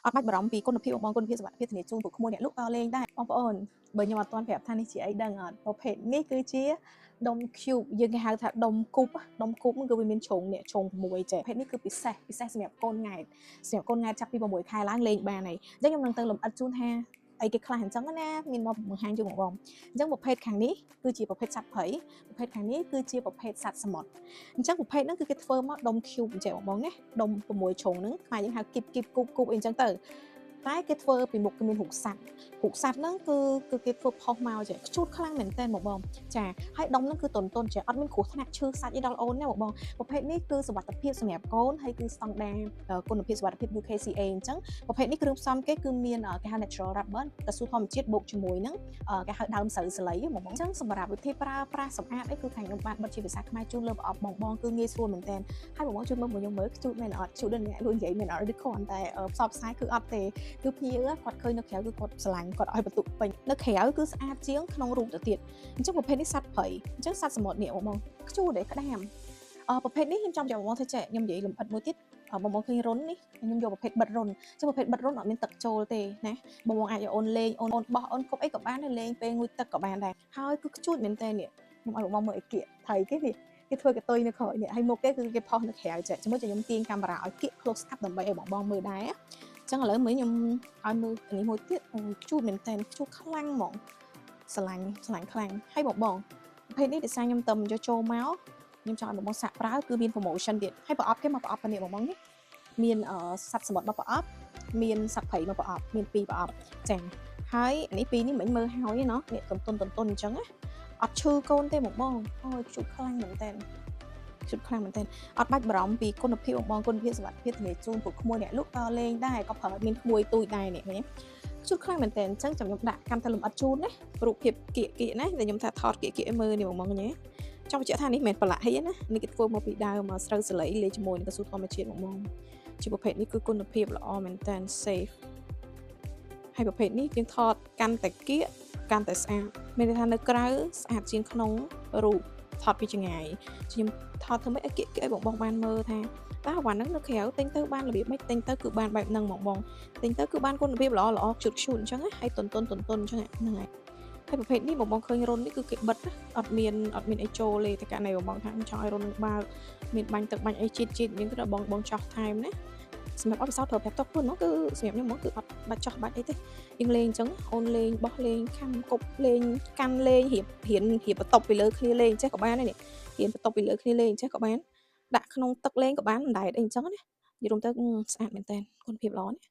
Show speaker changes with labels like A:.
A: អត់បាច់បារម្ភពីគុណភាពបងគុណភាពសុវត្ថិភាពធានាជូនពួកក្មួយអ្នកលក់ក៏លេងដែរបងប្អូនបើខ្ញុំអត់ទាន់ប្រាប់ថានេះជាអីដឹងអត់ប្រភេទនេះគឺជាដុំ cube យើងគេហៅថាដុំគូបដុំគូបគឺវាមានជ្រុងនេះជ្រុង6ចេះប្រភេទនេះគឺពិសេសពិសេសសម្រាប់កូនង៉ែតសម្រាប់កូនង៉ែតចាប់ពី6ខែឡើងលេងបានហើយអញ្ចឹងខ្ញុំនឹងទៅលម្អិតជូនថាអីគេខ្លះអញ្ចឹងណាមានមកបង្ហាញជូនបងបងអញ្ចឹងប្រភេទខាងនេះគឺជាប្រភេទសត្វព្រៃប្រភេទខាងនេះគឺជាប្រភេទសត្វសមុទ្រអញ្ចឹងប្រភេទហ្នឹងគឺគេធ្វើមកដុំ cube អញ្ចឹងបងបងណាដុំ6ជ្រុងហ្នឹងខ្មែរយើងហៅគីបគីបគូបគូបអីអញ្ចឹងទៅតែគេធ្វើពីមុខគេមានរូបសត្វរូបសត្វហ្នឹងគឺគឺគេធ្វើផុសមកចេះខ្ជូតខ្លាំងមែនតើបងបងចាហើយដុំហ្នឹងគឺតុនតុនចេះអត់មានគ្រោះថ្នាក់ឈឺសាច់អីដល់អូនទេបងបងប្រភេទនេះគឺសុវត្ថិភាពសម្រាប់កូនហើយគឺស្តង់ដារគុណភាពសុវត្ថិភាព UKCA អញ្ចឹងប្រភេទនេះគ្រឿងផ្សំគេគឺមានគេហៅ natural rubber កៅស៊ូធម្មជាតិបូកជាមួយនឹងគេហៅដើមស្រូវសាលីបងបងអញ្ចឹងសម្រាប់វិធីប្រើប្រាស់សម្អាតអីគឺខាងខ្ញុំបានបិទជាភាសាខ្មែរជូនលើប្រអប់បងបងគឺងាយស្រួលមែនតើហើយបងបងជួយមើលមកខ្ញុំមើលខ្ជូតមែនអត់ខ្ជូតដល់អ្នកលួចនិយាយមែនអត់ឬគ្រាន់តែផ្សព្វផ្សាយគឺអត់ទេគឺភ្ញៀវគាត់ឃើញនៅក្រៅគឺគាត់ស្រឡាញ់គាត់ឲ្យបន្ទុកពេញនៅក្រៅគឺស្អាតជាងក្នុងរូបទៅទៀតអញ្ចឹងប្រភេទនេះសត្វព្រៃអញ្ចឹងសត្វសមុទ្រនេះបងបងខ្ជូតទេក្តាមអប្រភេទនេះខ្ញុំចង់ប្រាប់បងថាចេះខ្ញុំនិយាយលម្អិតមួយទៀតបងបងឃើញរុននេះខ្ញុំយកប្រភេទបិទរុនចឹងប្រភេទបិទរុនអត់មានទឹកចូលទេណាបងបងអាចឲ្យអូនលេងអូនអូនបោះអូនគប់អីក៏បានដែរលេងពេលងូតទឹកក៏បានដែរហើយគឺខ្ជូតមែនតើនេះខ្ញុំឲ្យបងបងមើលអីគៀកថៃគេនេះគេធ្វើកតុយនៅក្រោយនេះហើយមុខគេគឺគេផុសនៅក្រៅចេះជាមួយខ្ញុំទាញកាមេរ៉ាឲ្យគៀក close up ដើម្បីឲ្យបងបងមើលដែរចឹងឥឡូវមើលខ្ញុំឲ្យមើលនេះមួយទៀតអូខ្ជូតមែនតើខ្ជូតខ្លាំងហ្មងស្រឡាញ់ស្រឡាញ់ខ្លាំងហើយបងបងប្រភេទនេះដោយសារខ្ញុំតំយកចូលមកខ្ញុំចង់ឲ្យបងបងសាកប្រើគឺមាន promotion ទៀតហើយប្រអប់គេមកប្រអប់នេះបងបងនេះមានសត្វសមុទ្រមកប្រអប់មានសត្វព្រៃមកប្រអប់មានពីរប្រអប់ចាហើយនេះពីរនេះមិនមើលហើយណោះនេះតុនតុនតុនតុនអញ្ចឹងណាអត់ឈឺកូនទេបងបងអូយខ្ជូតខ្លាំងមែនតើខ្ជូតខ្លាំងមែនតើអត់បាច់បារម្ភពីគុណភាពបងបងគុណភាពសុវត្ថិភាពធានាជូនពួកក្មួយអ្នកលក់ក៏លេងដែរក៏ប្រើមានក្មួយទូចដែរនេះឃើញខ្ជូតខ្លាំងមែនតើអញ្ចឹងចាំខ្ញុំដាក់កាន់តែលម្អិតជូនណារូបភាពគៀកគៀកណាតែខ្ញុំថាថតគៀកគៀកឲ្យមើលនេះបងបងញ៉េចង់បញ្ជាក់ថានេះមិនមែនប្រឡាក់ហីណានេះគេធ្វើមកពីដើមស្រូវសាលីលាយជាមួយនឹងកៅស៊ូធម្មជាតិបងបងជាប្រភេទនេះគឺគុណភាពល្អមែនតើ safe ហើយប្រភេទនេះយើងថតកាន់តែគៀកកាន់តែស្អាតមានន័យថានៅក្រៅស្អាតជាងក្នុងរូបថតពីចម្ងាយខ្ញុំថតធ្វើម៉េចឲ្យគៀកគៀកឲ្យបងបងបានមើលថាតើអីវ៉ាន់ហ្នឹងនៅក្រៅទិញទៅបានរបៀបម៉េចទិញទៅគឺបានបែបហ្នឹងហ្មងបងទិញទៅគឺបានគុណភាពល្អល្អខ្ជូតខ្ជូតអញ្ចឹងហើយតុនតុនតុនតុនអញ្ចឹងហ្នឹងហើយហើយប្រភេទនេះបងបងឃើញរុននេះគឺគេបិទអត់មានអត់មានអីចូលទេតែករណីបងបងថាចង់ឲ្យរុននឹងបើកមានបាញ់ទឹកបាញ់អីជាតិជាតិអញ្ចឹងគឺបងបងចោះថែមណាសម្រាប់អត់ពិសោធន៍ប្រើប្រាស់តខ្លួននោះគឺសម្រាប់ខ្ញុំហ្មងគឺអត់បាច់ចោះបាច់អីទេយើងលេងអញ្ចឹងអូនលេងបោះលេងខំគប់លេងកាន់លេងរៀបរៀនរៀបបន្ទប់ពីលើគ្នាលេងចេះក៏បានដែរនេះរៀនបន្ទប់ពីលើគ្នាលេងចេះក៏បានដាក់ក្នុងទឹកលេងក៏បានមិនដែតអីអញ្ចឹងណានិយាយរួមទៅស្អាតមែនតើគុណភាពល្អណាស់។